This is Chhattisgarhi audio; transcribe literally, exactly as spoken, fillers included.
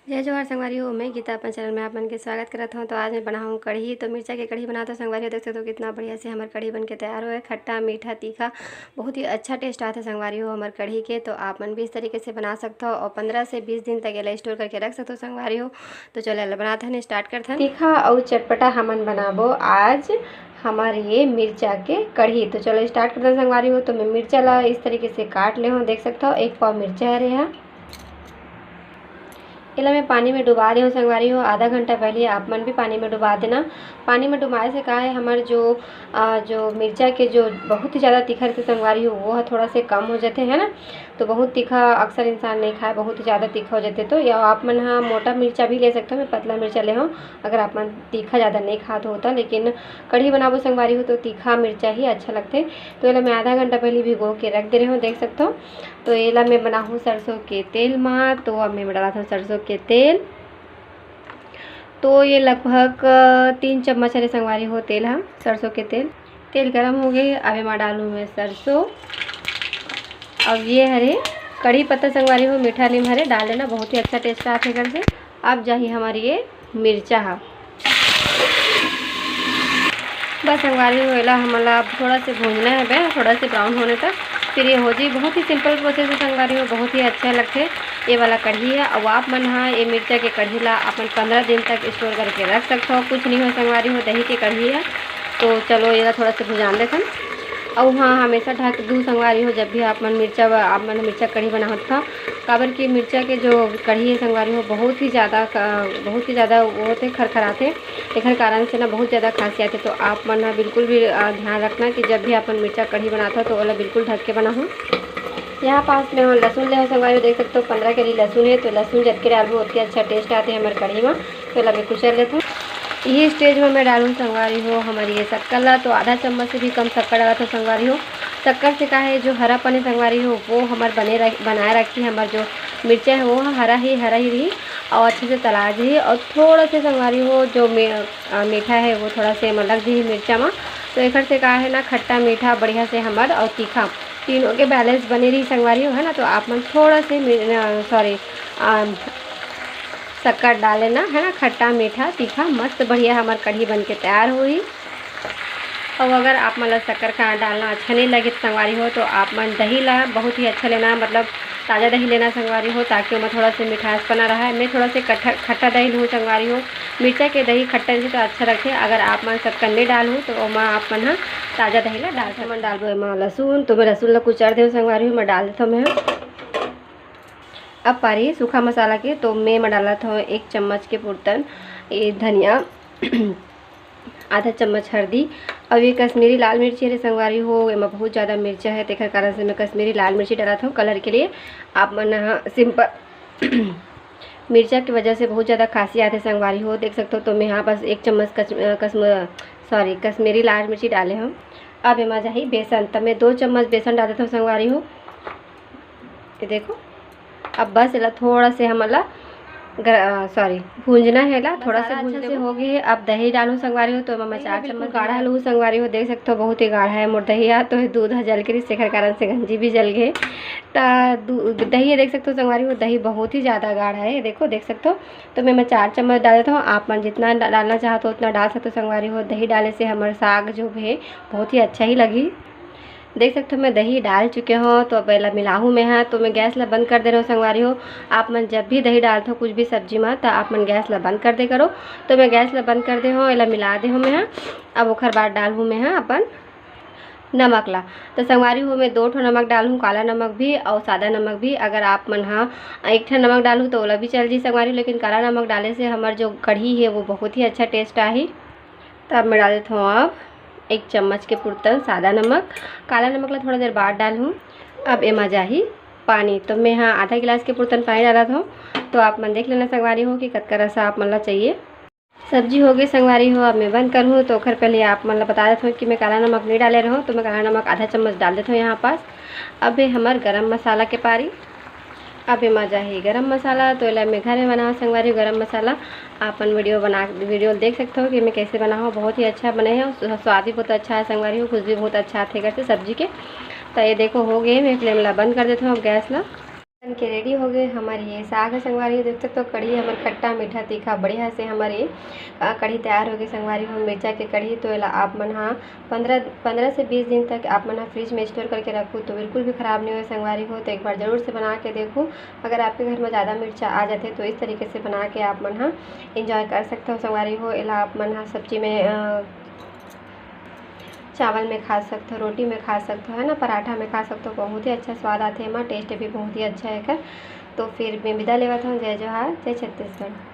जय जोहार संगवारी हो, मैं गीता अपन चैनल में आप मन के स्वागत करत हूँ। तो आज मैं बनाहूँ कढ़ी। तो मिर्चा के कढ़ी बनात हूँ संगवारी हो, देख सकते हो कितना बढ़िया से हमर कढ़ी बन के तैयार होए। खट्टा, मीठा, तीखा, बहुत ही अच्छा टेस्ट आथे संगवारी हो हमर कढ़ी के। तो आप मन भी इस तरीके से बना सकते हो और पंद्रह से बीस दिन तक एला स्टोर करके रख सकते हो संगवारी हो। तो चलो एला बनात हन, स्टार्ट करत हन। तीखा अउ चटपटा हमन बनाबो आज हमर ये मिर्चा के कढ़ी। तो चलो स्टार्ट करत हन संगवारी हो। तो मैं मिर्चा ला इस तरीके से काट ले हूँ, देख सकते हो एक पाव मिर्चा हरे हा। एला मैं पानी में डुबा दे हूँ संगवारी हो, आधा घंटा पहले आप मन भी पानी में डुबा देना। पानी में डुबाए से का है, हमर जो अ, जो मिर्चा के जो बहुत ही ज़्यादा तीखा रहते संगवारी हो, वो ह थोड़ा से कम हो जाते है ना। तो बहुत तीखा अक्सर इंसान नहीं खाए, बहुत ही ज़्यादा तीखा हो जाते। तो या आप मन हा मोटा मिर्चा भी ले सकते हो, मैं पतला मिर्चा ले हूँ अगर आप मन तीखा ज़्यादा नहीं खात हो तो। लेकिन कढ़ी बनाबो संगवारी हो तो तीखा मिर्चा ही अच्छा लगते। तो एला मैं आधा घंटा पहले भिगो के रख दे रहे हूँ, देख सकते हो। तो एला मैं बनाहूँ सरसों के तेल मा। तो अब मैं डालत हूँ सरसों के तेल। तो ये लगभग तीन चम्मच हरे संगवारी हो तेल हा, सरसों के तेल। तेल गरम हो गए, अब एमा डालूँ मैं सरसों। अब ये हरे कढ़ी पत्ता संगवारी हो, मीठा नीम हरे, डाल लेना, बहुत ही अच्छा टेस्ट आथे एकर से। अब जाही हमारी ये मिर्चा हा। बस संगवारी हो, एला हमन ला अब थोड़ा से भूंजना है बे, थोड़ा से ब्राउन होने तक, फिर ये हो जाई। बहुत ही सिंपल प्रोसेस है संगवारी हो, बहुत ही अच्छा लगथे ये वाला कढ़ी है। अब आप मन हा ये मिर्चा के कढ़ी ला अपन पंद्रह दिन तक स्टोर करके रख सकते हो, कुछ नहीं हो संगवारी हो, दही के कढ़ी है। तो चलो एला थोड़ा से भुजान देथन। अउ हाँ, हमेशा ढक दू संगवारी हो, जब भी आप मन मिर्चा ब-, आप मन मिर्चा कढ़ी बनावत था, काबर कि मिर्चा के जो कढ़ी है संगवारी हो, बहुत ही ज़्यादा क-, बहुत ही ज़्यादा वो होते, खरखराते, एखर कारण से ना बहुत ज़्यादा खांसी आथे। तो आप मन ह बिल्कुल भी, अ, ध्यान रखना कि जब भी अपन मिर्चा कढ़ी बनात हो तो ओला बिल्कुल ढक के बनाहू। यहाँ पास में हम लहसुन ले हो संगवारी हो, देख सकते हो पंद्रह कली लहसुन है, तो लहसुन जतके डालबो ओतके अच्छा टेस्ट आथे हमर कढ़ी में। तो एला मैं कुचर लेथों। ये स्टेज में मैं डालूँ संगवारी हो हमर ये शक्कर ला, तो आधा चम्मच से भी कम शक्कर डालत हो संगवारी हो। शक्कर से का है, जो हरापन है संगवारी हो, वो हमर बने रख, बनाए रखी। हमर जो मिर्चा है वो हरा ही हरा ही रही और अच्छे से तला जी। और थोड़ा से संगवारी हो जो मे-, अ, मीठा है वो थोड़ा से एमा लग जी मिर्चा मा। तो एकर से का है ना, खट्टा मीठा बढ़िया से हमर और तीखा तीनों के बैलेंस बने रही संगवारी हो, है ना। तो आप मन थोड़ा से मी-, अ, सॉरी, अ, शक्कर डाल लेना, है ना। खट्टा मीठा तीखा मस्त बढ़िया हमर कढ़ी बन के तैयार होही। और अगर आप मन ला शक्कर का डालना अच्छा नहीं लगे तो संगवारी हो, तो आप मन दही ला बहुत ही अच्छा लेना, मतलब ताज़ा दही लेना संगवारी हो, ताकि ओमा थोड़ा से मिठास बना रहा है। मैं थोड़ा से कट्ठा, खट्टा दही लूँ संगवारी हो। मिर्चा के दही खट्टा रही तो अच्छा रखे। अगर आप मन शक्कर नहीं डालहू तो ओमा आप मन ह ताज़ा दही ला डाल सकते। मन डालबो एमा लहसुन, तो मैं लहसुन ला कुचर देव संगवारी हो, मैं डाल देथों मैं। अब पारी सूखा मसाला के, तो मैं एमा डालत हूँ एक चम्मच के पुरतन ये धनिया, आधा चम्मच हल्दी। अब ये कश्मीरी लाल मिर्ची हरे संगवारी हो, एमा बहुत ज़्यादा मिर्चा है, तेकर कारण से मैं कश्मीरी लाल मिर्ची डालत हूँ कलर के लिए। आप मन ह सिंपल मिर्चा की वजह से बहुत ज़्यादा खांसी आथे संगवारी हो, देख सकते हो। तो मैं यहाँ बस एक चम्मच कच-, अ, कश्म-, सॉरी, कश्मीरी लाल मिर्ची डाले हूँ। अब एमा जाही बेसन, तो मैं दो चम्मच बेसन डाल देता हूँ संगवारी हो। ये देखो, अब बस एला थोड़ा से हमन ला गर-, अ, सॉरी, भूंजना है ला, थोड़ा से मसाला भूंज अच्छा से लेबो। हो गए। अब दही डालू संगवारी हो, तो एमा मैं चार चम्मच गाढ़ा लू संगवारी हो, देख सकते हो बहुत ही गाढ़ा है मोर दही हा, तो ये दूध हा जल के रही, तेकर कारण से गंजी भी जल गए। त दू-, दही ये देख सकते हो संगवारी हो, दही बहुत ही ज़्यादा गाढ़ा है, ये देखो, देख सकते हो। तो मैं, मैं चार चम्मच डाल देता हूँ, आप मन जितना डा-, डालना चाहते हो उतना डाल सकते हो संगवारी हो। दही डाले से हमर साग जो है बहुत ही अच्छा ही लगी। देख सकते हो मैं दही डाल चुके हूँ, तो अब एला मिलाहूँ मैं हा। तो मैं गैस ला बंद कर दे रहे हूँ संगवारी हो। आप मन जब भी दही डालते हो कुछ भी सब्जी में, तो आप मन गैस ला बंद कर दे करो। तो मैं गैस ला बंद कर दे हूँ, एला मिला दे हूँ मैं हा। अब ओखर बाद डालहूँ मैं हा अपन नमक ला। तो संगवारी हो मैं दो ठो नमक डालहूँ, काला नमक भी और सादा नमक भी। अगर आप मन हा एक ठन नमक डालहूँ तो ओला भी चल जी संगवारी हो, लेकिन काला नमक डाले से हमर जो कढ़ी है वो बहुत ही अच्छा टेस्ट आही। तो अब मैं डाल देत हूँ अब एक चम्मच के पुरतन सादा नमक। काला नमक ला थोड़ा देर बाद डालहूँ। अब एमा जाही पानी, तो मैं हा आधा गिलास के पुरतन पानी डालत हूँ। तो आप मन देख लेना संगवारी हो कि कतका रसा आप मन ला चाहिए। सब्जी हो गई संगवारी हो, अब मैं बंद करहूँ। तो ओखर पहले आप मन ला बता देत हूँ कि मैं काला नमक नहीं डाले रहूँ, तो मैं काला नमक आधा चम्मच डाल देत हूँ यहाँ पास। अब ये हमर गरम मसाला के पारी। अब एमा जाही गरम मसाला, तो एला मैं घर में बनाओ संगवारी हो गरम मसाला। आप मन वीडियो बना, वीडियो देख सकते हो कि मैं कैसे बनाओ, बहुत ही अच्छा बने है और स्व-, स्वाद भी बहुत अच्छा है संगवारी हो, खुशबू बहुत अच्छा आथे एकर से सब्जी के। तो ये देखो हो गए, मैं फ्लेम ला बंद कर देत हूँ अब गैस ला। बन के रेडी हो गए हमर ये साग है संगवारी हो। देख सकते हो कढ़ी हमर खट्टा मीठा तीखा बढ़िया से हमर ये, अ, कढ़ी तैयार हो गई संगवारी हो। मिर्चा के कढ़ी तो एला आप मन हा पन्द्रह पन्द्रह से बीस दिन तक आप मन हा फ्रिज में स्टोर करके रखू तो बिल्कुल भी ख़राब नहीं हो संगवारी हो। तो एक बार ज़रूर से बना के देखू। अगर आपके घर में ज़्यादा मिर्चा आ जाते तो इस तरीके से बना के आप मन हा इंजॉय कर सकते हो संगवारी हो। एला आप मन हा सब्जी में, अ, चावल में खा सकते हो, रोटी में खा सकते हो, है ना, पराठा में खा सकते हो। बहुत ही अच्छा स्वाद आते हैं, टेस्ट भी बहुत ही अच्छा है कर। तो फिर मैं विदा लेवत हूँ। जय जोहार, जय छत्तीसगढ़।